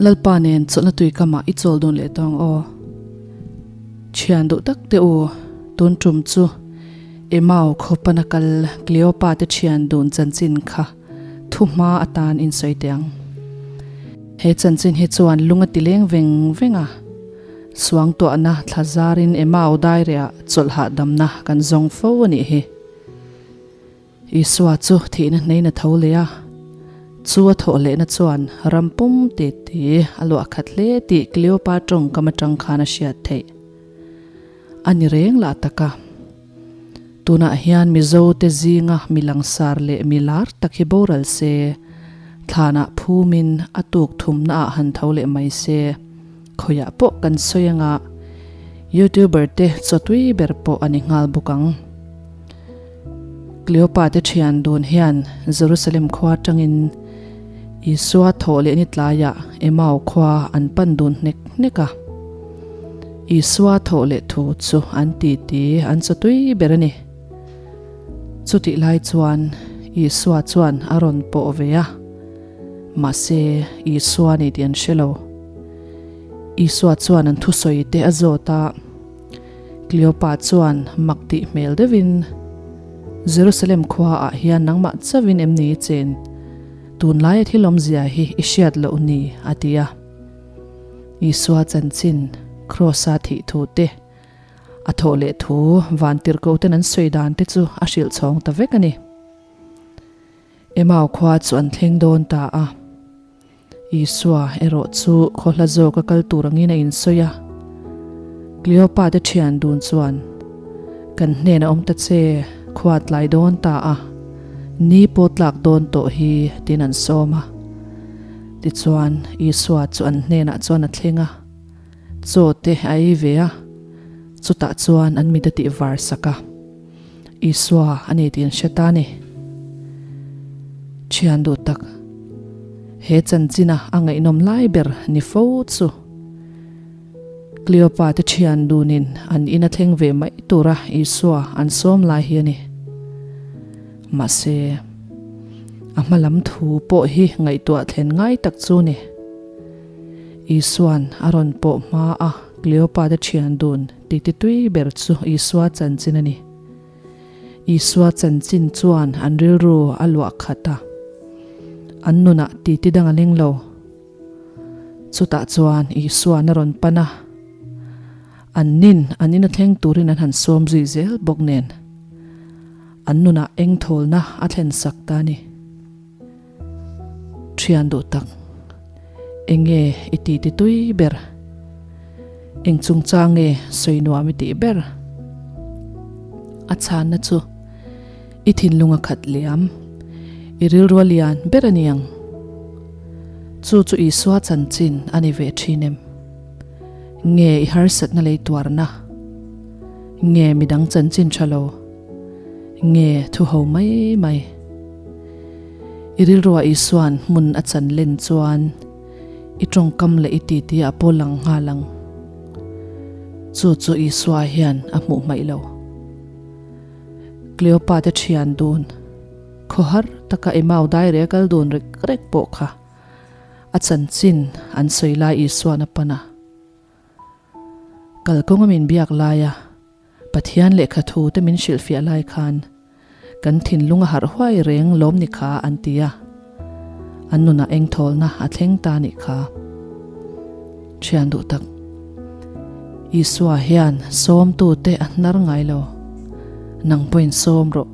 Lalpa nen chawlhna tui kamah i chawl dun leh tawh ang aw. Thian duh tak teh u, tun tum chu Emau khawpana kal Cleopa te thian dun chanchin kha thu hma atan in sawi teh ang. He chanchin hi chuan lung a ti leng veng veng a, suangtuahna thla zarin Emau daireah chawlh hahdamna kan zawng fo a nih hi. Isua chu thihna hnein a tho leh a, chu a thawh lehna chuan ram pum titi a luah khat hle tih Kleopa tawngkam atang khan a hriat theih. A ni reng lah tak a. Tunah hian Mizo te zinga mi langsar leh mi lar tak hi boral se, thlanah phumin a tuk thumna ah han tho leh mai se, khawiah pawh kan sawi anga YouTuber te chawtui ber pawh a ni nghal bawk ang. Kleopa te thian dun hian Jerusalem khua atangin Isua thawh leh ni tlaiah Emau khua an pan dun hnek hnek a. Isua thawh leh thu chu an titi an chawtui ber a ni. Chutih lai chuan Isua chuan a rawn pawh ve a, mahse Isua ni tih an hre lo. Isua chuan an thusawi te a zawt a. Kleopa chuan mak tih hmel deuhin, Jerusalem khua ah hian nangmah chauhin em ni i chen? Tunlaia thil awmzia hi i hriat loh ni? a ti a. Isua chanchin, Kraws-a thih thu te, a thawh leh thu vantirhkohten an sawi dan te chu a hrilh chhawng ta vek a ni. Emau khua chu an thleng dawn ta a. Isua erawh chu khawhla zawka kal tur angin a insawi a. Kleopa te thian dun chuan, Kan hnenah awm ta che, khua tlai dawn ta a, ni pawh tlak dawn tawh hi, tiin an sawm a. Tichuan, Isua chu an hnenah chuan a thleng a, chaw te a ei ve a, chutah chuan an mit a tih var sak a. Isua a ni tih an hre ta a ni. Thian duh tak, he chanchina a ngaihnawm lai ber ni fo chu Kleopa te thian dunin an in a thleng ve mai tura Isua an sawm lai hi a ni. Mahse, a hma lam thu pawh hi ngaihtuah thlen ngai tak chu ni. Isua'n a rawn pawh hma a Kleopa te thian dun titi tui ber chu Isua chanchin a ni. Isua chanchin chuan an rilru a luah khat a, an nunah titi dang a ling lo. Chutah chuan Isua'n a rawn pan a, an nin an ina thleng turin an han sawm zui zel bawk nen, an nunah engthawlna a thlen sak ta a ni. Thian duh tak, enge i ti ti tui ber? Eng chungchang nge sawi nuam i tih ber? A chhanna chu i thinlung a khat liam, i rilru a lian ber a niang. Chu chu Isua chanchin a ni ve thin em? Nge i harsatna lei tuarna? Nge midang chanchin tha lo? Nge thu ho mai mai? I rilruah Isua'n hmun a chan len chuan i tawngkam leh i titi ah pawh lang nghal ang. Chu chu Isua hian a hmuh hmaih lo. Kleopa te thian dun, khawhar taka Emau daire a kal dun rek rek pawh kha a chanchin an sawi lai Isua'n a pan a. Kalkawnga min biak laia Pathian lehkha thu te min hrilhfiah lai khan kan thinlung a harh huai reng lawm ni kha an ti a, an nunah engthawlna a thleng ta nih kha. Thian duh tak, Isua hian sawmtu te a hnar ngai lo, nang pawhin sawm rawh.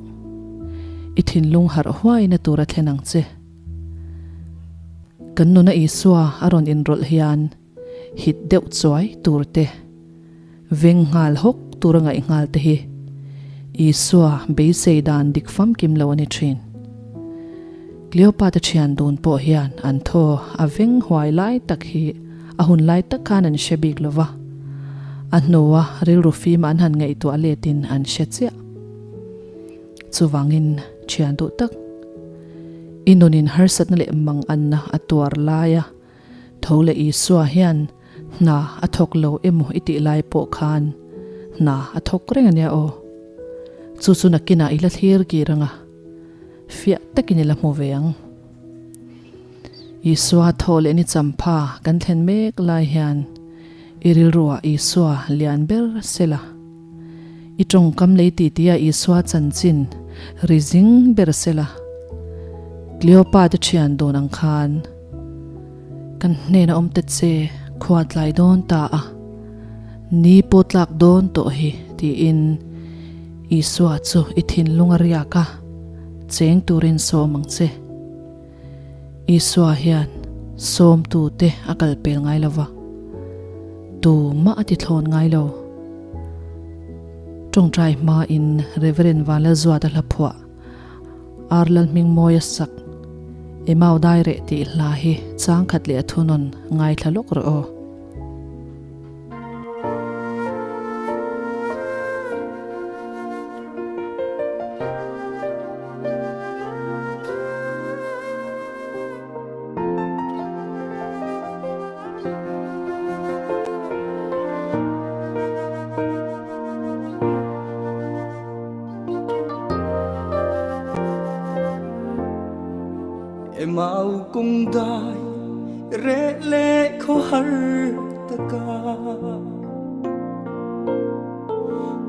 I thinlung harh huaina tur a thlen ang che. Kan nuna Isua a rawn inrawlh hian hit deuh chuai tur te, veng nghal hawk tur a ngaih nghal te hi Isua beisei dan dik famkim lo a ni thin. Kleopa te thian dun pawh hian an thaw a veng huai lai tak hi a hun lai tak khan an hre bik lo va, a hnua rilru fim an han ngaihtuah letin an hre chiah. Chuvangin thian duh tak, i nunin harsatna leh manganna a tuar laia Tho leh Isua hian hna a thawk lo emaw i tih lai pawh khan hna a thawk reng a nia aw. Chu chu nakinah i la thlir kir ang a, fiah takin i la hmu ve ang. Isua thaw leh ni champha kan thlen mek lai hian i rilruah Isua lian ber sela. I tawngkam lei titi-a Isua chanchin ri zing ber sela. Cleopa te thian dawn ang khan kan hnena awm ta che khua tlai dawn ta a, ni pawh tlak dawn tawh hi tiin Isua chu i thinlung a riak a, cheng turin sawm ang che. Isua hian sawmtute a kal pel ngai lo va, tumah a ti thlawn ngai lo. Tawngtai hmain Reverend Vanlalzuata hla phuah Ar Lalhmingmawia sak Emau dai reh tih hla hi changkhat leh a thunawn ngaithla lawk rawh aw. Emau kawng dai reh leh khawhar taka.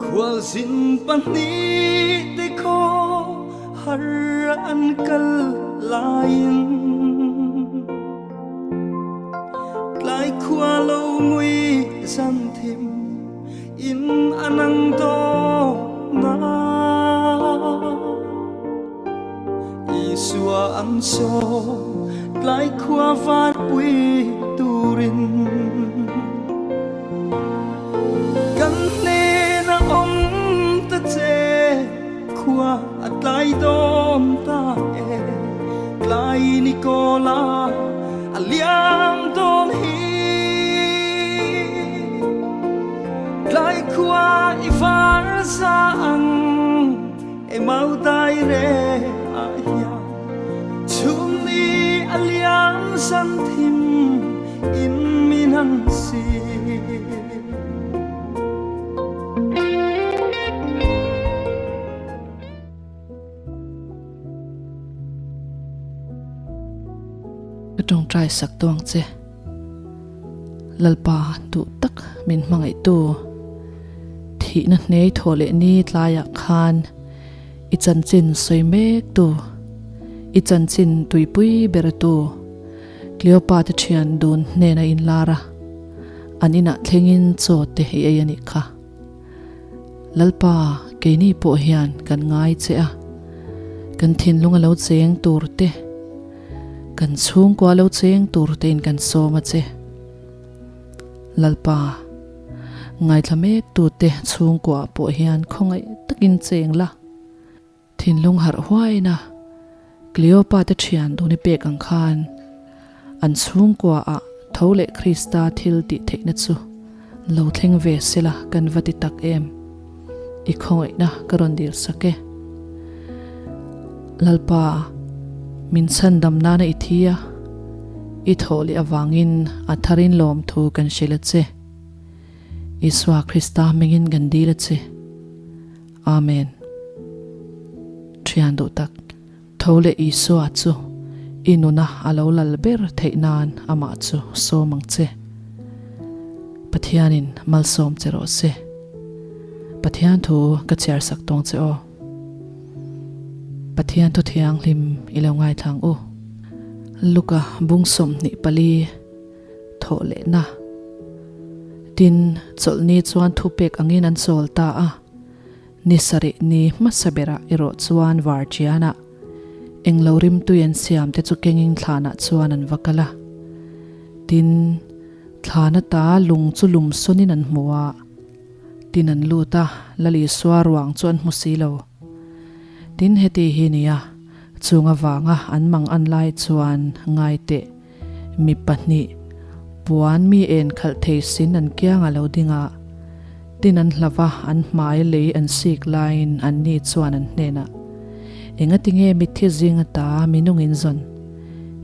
Khualzin pahnih te khaw har an kal laiin tlai khua lo ngui zan thim in a nang dawn a. Isua an sawm tlai khua varpui turin. Kan hnena awm ta che khua a tlai dawn ta e, tlai ni kawla a liam dawn hi. Tlai khua i var za ang. Emau dai re ah hian chhum ni a liam zan thim in min an si. Ka tawngtai sak tawng che. Lalpa duh tak min hmangaihtu thihna hnei thawh leh ni tlaiah khan i chanchin sawi mek tu, i chanchin tuipui ber tu Cleopa te thian dun hnena inlar a, an inah thlengin chaw te i ei a nih kha. Lalpa, keini pawh hian kan ngai che a, kan thinlung a lo cheng tur te, Kan chhungkua lo cheng tur tein kan sawm a che. Lalpa, ngaithla mek tute chhungkua pawh hian khawngaih takin cheng la. Thinlung harh huaina Cleopa te thian dun i pek ang khan an chhungkua ah tho leh Krista thil tih theihna chu lo thleng ve sela kan va ti tak em. I khawngaihna ka rawn dil sak e. Lalpa, min chhandam nana i thi a, i thawh leh avangin a tharin lawmthu kan hrilh a che. Isua Krista hmingin kan dil a che. Amen. Thian duh tak, tho leh Isua chu i nuna a lo lal ber theih nan amah chu sawm ang che. Pathianin malsawm che rawh se. Pathian thu ka chhiar sak tawng che aw. Pathian thu thianghlim i lo ngaithlang u. Luka bung 24 thawh lehna. Tin, chawlhni chuan thupek angin an chawl ta a. Ni sarih ni hmasa berah erawh chuan Vartianah englo rimtui an siam te chu kengin thlanah chuan an va kal a. Tin, thlan ata lung chu lum sawnin an hmu a. Tin an lut a, Lal Isua ruang chu an hmu si lo. Tin heti hi nia, chung avanga an mang an lai chuan ngai teh, mi pahnih puan mi en khalh thei sin an kiang a lo ding a, tin an hlauh a, an hmai lei an sik laiin anni chuan an hnenah, Engatinge mitthi zing ata minungin zawn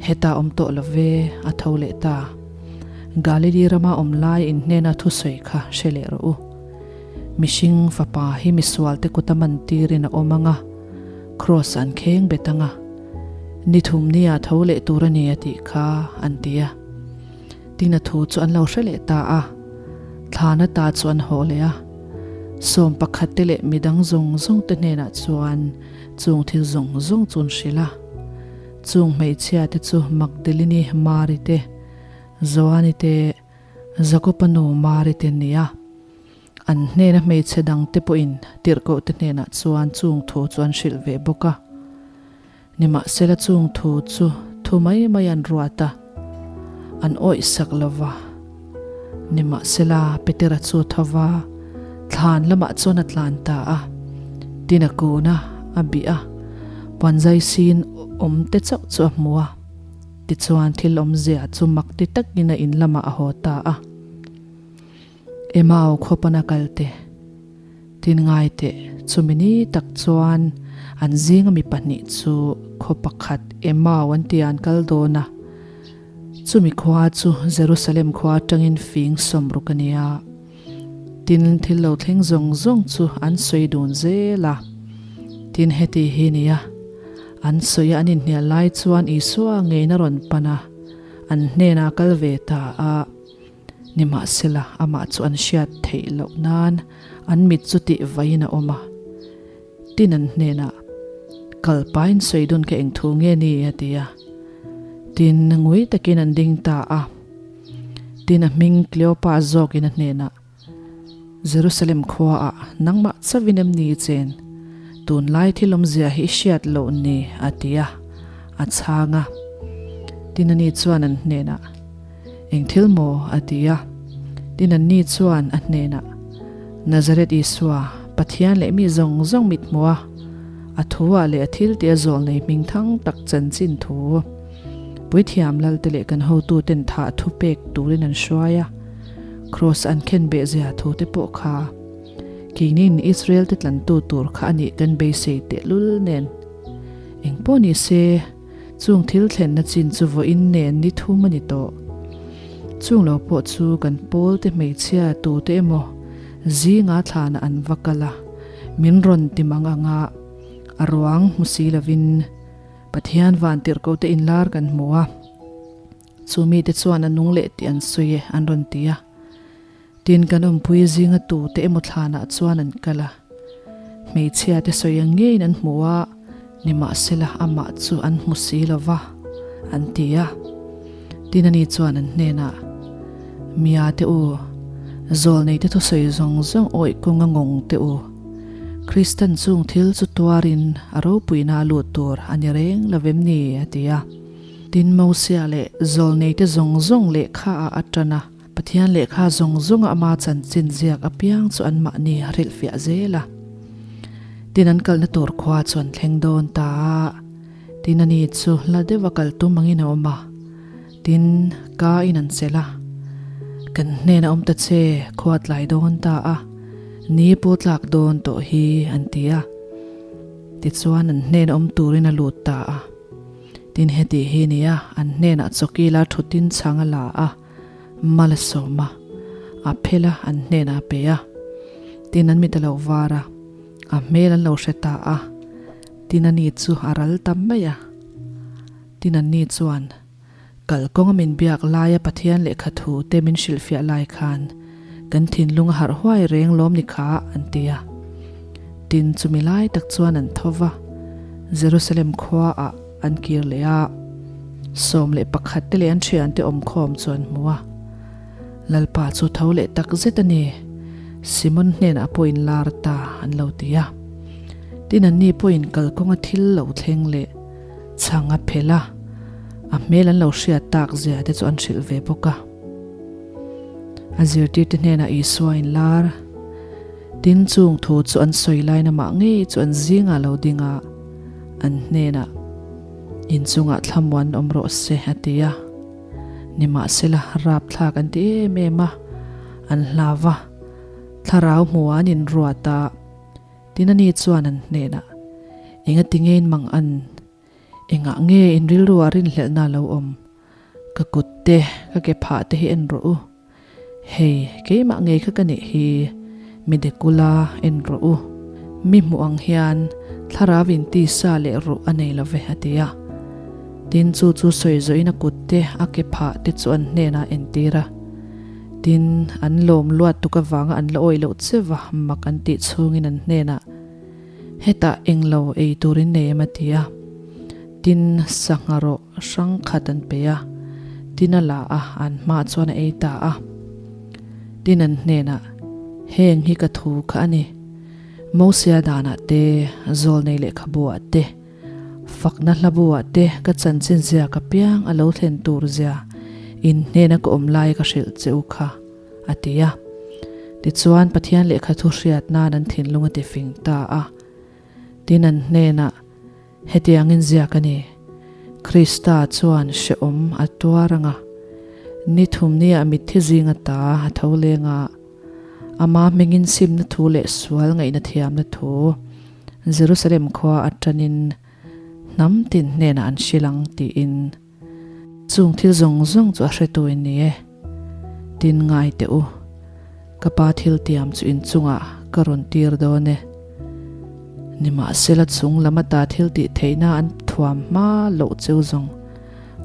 hetah awm tawh lo ve, a tho leh ta. Galili rama awm lai in hnena thusawi kha hre leh rawh u. Mihring fapa hi misualte kuta man tirin a awm ang a, kraws an kheng bet ang a. Ni thum nia tho leh tur a ni a tih kha, an ti a. Tin a thu chu an lo hre leh ta a, thlana ta chu an haw leh a. Sawm pakhat te leh midang zawng zawng te hnenah chuan chung thil zawng zawng chu an hrilh a. Chung hmeichhia te chu Magdalini Mari te, Joani te, Jakoba nu Mari te an ni a. An hnena hmeichhe dang te pawhin tirhkoh te hnenah chuan chung thu chu an hrilh ve bawk a. Nimahsela chung thu chu thu mai mai an ruat a, an awih sak lo va. Nimahsela Petera chu tho va, thlan lamah chuan a tlan ta a, tin a kun a, a bih a, puanzai sin awm te chauh chu a hmu a. Tichuan thil awmzia chu mak ti takin a in lamah a haw ta a. Emau khawpana kal te, tin ngai teh, chumi ni tak chuan an zinga mi pahnih chu khaw pakhat Emau an tia an kal dawn a. Chumi khua chu Jerusalem khua atangin fing sawmruk a nia. Tin, thil lo thleng zawng zawng chu an sawi dun zel a. Tin, heti hi nia, an sawi a an inhnial lai chuan Isua ngeina rawn pan a, an hnenah a kal ve ta a. Nimahsela, amah chu an hriat theih loh nan an mit chu tih vaiin a awm a. Tin an hnenah, Kal pain sawi dun kha eng thu nge ni? a ti a. Tin, ngui takin an ding ta a. Tin, a hming Kleopa zawkin a hnenah, Jerusalem khuaah nangmah chauhin em ni i chen? Tunlai thil awmzia hi i hriat loh ni? a ti a, a chhang a. Tin ani chuan an hnenah, Eng thil maw? a ti a. Tin anni chuan a hnenah, Nazareth Isua, Pathian leh mi zawng zawng mit hmuh a, a thuah leh a thil tia zawl nei hming thang tak chanchin thu Puithiam Lalte leh kan hotuten thah thu pek turin an hruai a. Kraws an khen beh zia thu te pawh kha keinin Israel te tlantu tur kha a nih kan beisei tehlul nen. Eng pawh ni se, chung thil thlenna chin chu vawiin nen ni thum a ni tawh. Chung lo pawh chu kan pawl te hmeichhia tu te emaw zinga thlanah an va kal a, min rawn ti mang anga a ruang hmu si lovin Pathian vantirhkoh te inlar kan hmu a. Chu mite chuan a nung leh tih an sawi e, an rawn ti a. Tin, kan awmpui zinga tute emaw thlanah chuan an kal a. Hmeichhia te sawi ang ngeiin an hmu a, nimahsela amah chu an hmu si lo va, an ti a. Tin, ani chuan an hnenah, Mia te u, zawlneite thusawi zawng zawng awih kawnga ngawng te u, Kristan chung thil chu tuarin a ropuina a lut tur a ni reng lo vem ni? a ti a. Tin, Mosia leh zawlneite zawng zawng lehkha ah a tan a, Pathian lehkha zawng zawnga ama chanchin ziak apiang chu anmahni a hrilhfiah zel a. Tin, an kalna tur khua chu an thleng dawn ta a. Tin, ani chu hla deuha kal tum angin a awm a. Tin, ka in an chelh a. Kan hnenah awm ta che, khua tlai dawn ta a, ni pawh tlak dawn tawh hi, an ti a. Tichuan, an hnenah awm turin a lut ta a. Tin heti hi nia, an hnenah chawkila thutin chhang a la a, mal a sawm a, a phel a, an hnenah a pe a. Tin an mit a lo var a, a hmel an lo hre ta a, tin ani chu a ral ta mai a. Tin anni chuan, Kalkawnga min biak laia Pathian lehkha thu te min hrilhfiah lai khan kan thinlung a harh huai reng lawm ni kha, an ti a. Tin, chumi lai tak chuan an tho va, Jerusalem khuaah an kir leh a, 11 te leh an thiante awmkhawm chu an hmu a. Lalpa chu tho leh tak zet a ni, Simon hnenah pawh inlar ta, an lo ti a. Tin, anni pawhin kalkawnga thil lo thleng leh chhang a phelh a, a hmel an lo hriat tak zia te chu an hrilh ve bawk a. A zirtirte hnenah Isua inlar. Tin, chung thu chu an sawi lain amah ngei chu an zingah lo ding a, an hnenah, Inchungah thlamuan awm rawh se, a ti a. Nimahsela, rapthlak an ti em em a, an hlau va, thlarau hmuhah an inruat a. Tin, ani chuan an hnenah, Engati nge in mang an? Engah nge in rilruah rinhlelhna a lo awm? Ka kut te, ka ke phah te hi en rawh u. Hei, keimah ngei kha ka nih hi, mi dekula en rawh u. Mi hmuh ang hian thlarau in tisa leh ruh a nei lo ve, a ti a. Tin, chu chu sawi zawhin a kut te, a ke phah te chu an hnenah a entir a. Tin, an lawm luat tuk avanga an la awih loh cheuh a, mak an tih chhungin an hnenah, Hetah englo ei turin nei em a ti a. Tin, sangha rawh hrang khat an pe a, tin a la a, an hmaah chuan a ei ta a. Tin an hnenah, Heng hi ka thu kha a ni. Mosia danah te, Zawlnei lehkhabuah te, Fakna hlabuah te ka chanchin zia ka piang a lo thlen tur zia in hnena ka awm lai ka hrilh che u kha, a ti a. Tichuan Pathian lehkha thu hriat nan an thinlung a ti fing ta a. Tin an hnenah, Hetiangin ziak a ni, Krista chuan hrehawm a tuar ang a, ni thumniah mitthi zinga ta a tho leng a, Ama hmingin simna thu leh sual ngaihna thiamna thu Jerusalem khua atanin hnam tin hnenah an hrilh ang tiin chung thil zawng zawng chu a hretu in ni e. Tin ngai teh u, ka pa thil tiam chu in chungah ka rawn tir dawn e. Nimahsela chung lam ata thil tih theihna an thuam hma loh cheu zawng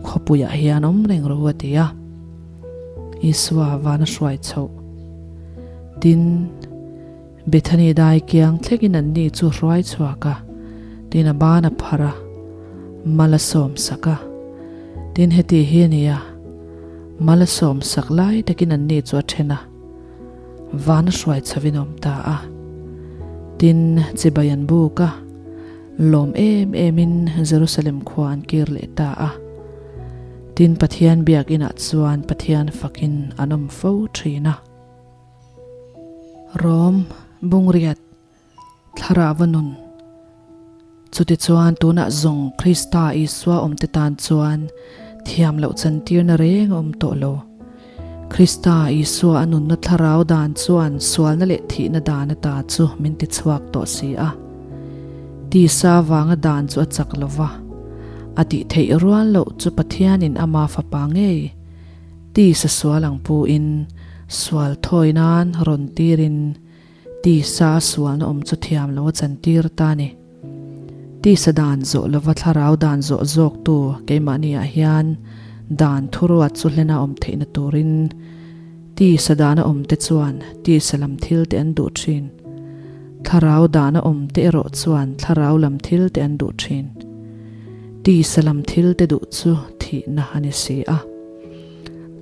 khawpuiah hian awm reng rawh u a ti a. Isua van a hruai chhoh. Tin, Bethany dai kiang thlengin anni chu hruai chhuak a, tin a ban a phar a, mal a sawm sak a. Tin, heti hi a ni a, mal a sawm sak lai takin anni chu a then a, van a hruai chhovin a awm ta a. Tin, chibai an buk a, lawm em emin Jerusalem khua an kir leh ta a. Tin, Pathian biakinah chuan Pathian fakin an awm fo thin a. Rom, Bungriat, Thlarau a nun. Chutichuan tunah zawng Krista Isua awmte tan chuan thiam loh chantirna reng a awm tawh lo. Krista Isua a nunna thlarau dan chuan sualna leh thihna dan ata chu min tichhuak tawh si a. Tisa vanga dan chu a chak lo va, a tih theih rual loh chu Pathianin ama fapa ngei tisa sual ang puin sual thawi nan rawn tirin tisa a sualna awm chu thiam lo a chantir ta a ni. Tisa dan zawh lova thlarau dan zawh zawktu keimahniah hian dan thuruat chu hlena awm theihna turin tisa dana awmte chuan tisa lam thil te an duh thin. Thlarau dana awmte erawh chuan thlarau lam thil te an duh thin. Tisa lam thil te duh chu thihna a ni si a.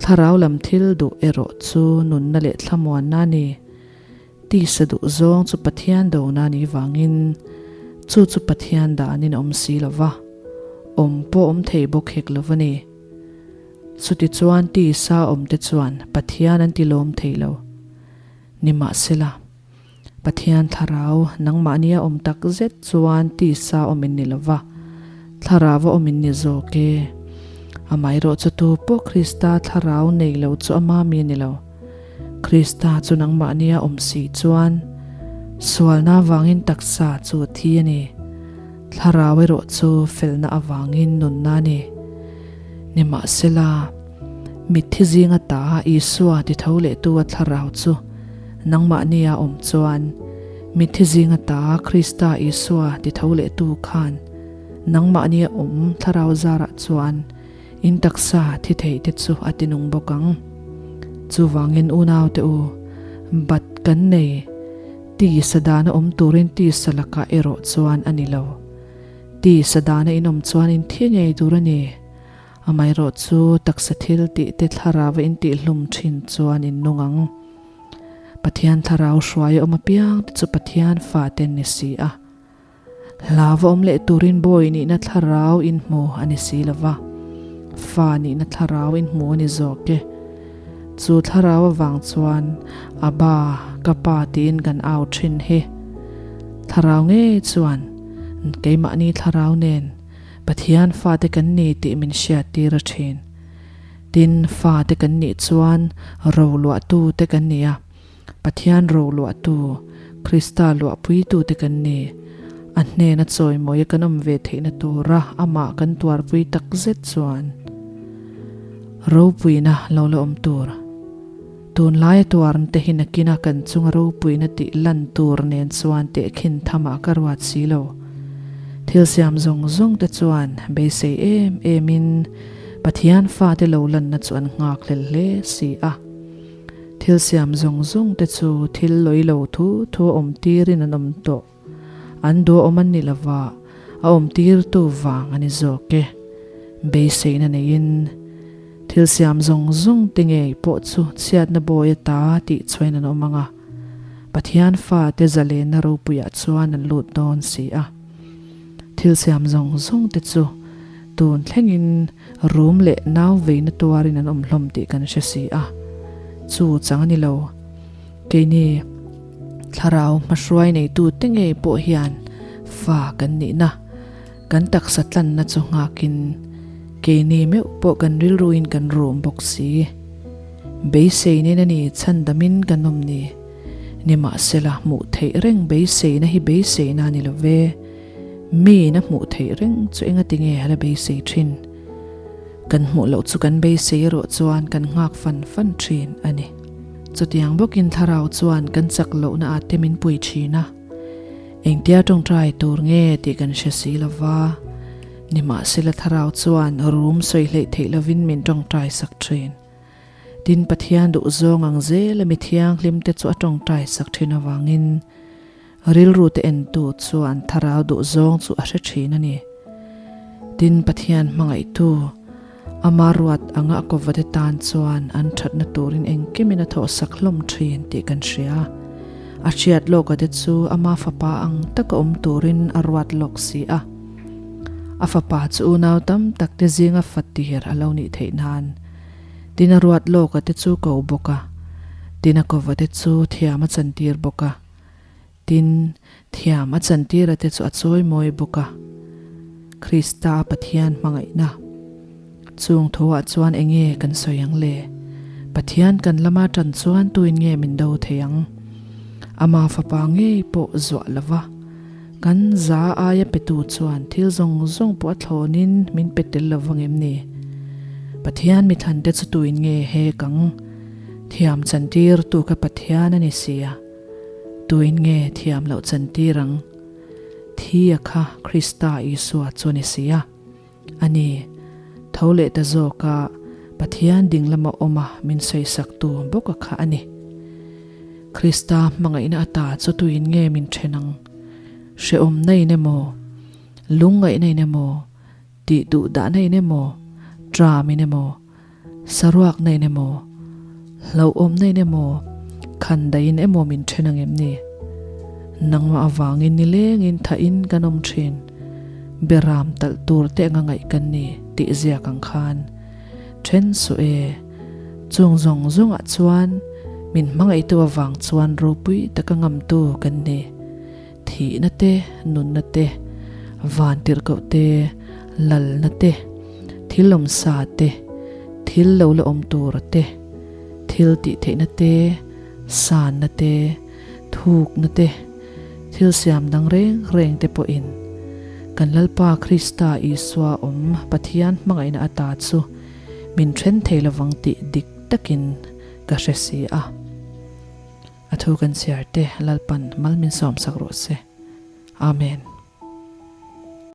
Thlarau lam thil duh erawh chu nunna leh thlamuanna a ni. Tisa duh zawng chu Pathian dona ni vangin chu chu Pathian danin a awm si lo va, awm pawh awm thei bawk hek lo va ni. Chutichuan tisa awmte chuan Pathian an ti lawm thei lo. Nimahsela, Pathian thlarau nangmahnia awm tak zet chuan tisa awm in ni lo va, thlarau a awm in ni zawk e. Amaherawhchu tu pawh Krista thlarau nei lo chu ama mi a ni lo. Krista chu nangmahnia awm si chuan sualna avangin taksa chu a thi a ni. Thlarau erawh chu felna avangin nunna a ni. Nimahsela, mitthi zinga ta Isua ti tho lehtu a thlarau chu nangmahnia awm chuan mitthi zinga ta Krista Isua ti tho lehtu khan nangmahnia awm thlarau zarah chuan In taksa thi theih te chu a ti nung bawk ang. Chuvangin unaute u, bat kan nei, tisa dana awm turin tisa lakah erawh chuan a ni lo. Tisa dana in awm chuan in thi ngei tur a ni. Amaherawh chu taksa thil tih te thlarau a in tihhlum thin chuan in nung ang. Pathian thlarau hruai a awm apiang te chu Pathian fate an ni si a. Hla va awm leh turin bawi nihna thlarau in hmu a ni si lo va, fa nihna thlarau in hmu a ni zawk e. Chu thlarau avang chuan Abba, ka pa tiin kan au thin hi. Thlarau ngei chuan keimahni thlarau nen Pathian fate kan ni tih min hriattir a thin. Tin, fate kan nih chuan roluahtu te kan ni a. Pathian roluahtu, Krista luahpuitute kan ni. A hnena chawimawia kan awm ve theihna tura amah kan tuarpui tak zet chuan ropuina lo la awm tur. Tunlaia tuarnte hi nakina kan chunga ropuina tih lan tur nen chuan tehkhin thamah ka ruat si lo. Thil siam zawng zawng te chuan beisei em em in Pathian fate lo lanna chu an nghak hlel hle si a. Thil siam zawng zawng te chu thil lawi lo thu thu a awm tirin an awm tawh. An duhawm an ni lova, a awm tirtu vang a ni zawk e. Beiseina neiin thil siam zawng zawng te ngei pawh chu chhiatna bawi ata tih chhuain an awm ang a, Pathian fate zalenna ropuiah chuan an lut dawn si a. Thil siam zawng zawng te chu tun thlengin rum leh nau veina tuarin an awm hlawm tih kan hre si a. Chu chang a ni lo. Keini thlarau hmahruai neitute ngei pawh hian fa kan nihna, kan taksa tlanna chu nghakin keini meuh pawh kan rilruin kan rum bawk si. Beiseinin a ni chhandamin kan awm ni. Nimahsela hmuh theih reng beiseina hi beiseina a ni lo ve. Miin a hmuh theih reng chu engati nge a la beisei thin? Kan hmuh loh chu kan beisei erawh chuan kan nghak fan fan thin a ni. Chutiang bawkin thlarau chuan kan chak lohna ah te min pui thin a, engtia tawngtai tur nge tih kan hre si lo va, nimahsela thlarau chuan rum sawi hleih theih lovin min tawngtai sak thin. Tin, Pathian duhzawng ang zela mi thianghlim te chu a tawngtai sak thin avangin rilru te entu chuan thlarau duhzawng chu a hre thin a ni. Tin, Pathian hmangaihtu, ama ruat anga a kawvate tan chuan an thatna turin engkimin a thawhsak hlawm thin tih kan hria. A hriat lawka te chu ama fapa ang taka awm turin a ruat lawk si a. A fapa chu unau tam tak te zinga fatir a lo nih theih nan. Tin a ruat lawka te chu ko bawk a, tin a kawvate chu thiam a chantir bawk a. Tin, thiam a chantira te chu a chawimawi bawk a. Krista a Pathian hmangaihna. Chung thuah chuan enge kan sawi ang le? Pathian kan lama tan chuan tuin nge min do thei ang? Ama fapa ngei pawh zuah lova kan za aia petu chuan thil zawng zawng pawh a thlawnin min pe tel lo vang em ni? Pathian mithlan te chu tuin nge hek ang? Thiam chantirtu kha Pathian a ni sia. Tuin nge thiam loh chantir ang? Thi a kha Krista Isua chu a ni si a. A ni, tho leh ta zawka Pathian ding lama awma min sawisaktu bawk a kha a ni. Krista hmangaihna ata chu tuin nge min then ang? Hrehawmna in emaw, lungngaihna in emaw, tih duh dahna in emaw, tram in emaw, Saruakna in emaw, hlauhawmna in emaw, khandaiin emaw min then ang em ni? Nangmah avangin nilengin thahin kan awm thin, beram talh tur te anga ngaih kan ni tih ziak ang khan then suh e. Chung zawng zawngah chuan min hmangaihtu avang chuan ropui taka ngamtu kan ni. Thihna te, nunna te, vantirhkoh te, lalna te, thil awmsa te, thil lo la awm tura te, thil tihtheihna te, sanna te, thukna te, thil siam dang reng reng te pawhin kan Lalpa Krista Isua awm Pathian hmangaihna ata chu min then thei lovang tih dik takin ka hre si a. A thu kan chhiar te Lalpan mal min sawmsak rawh se. Amen.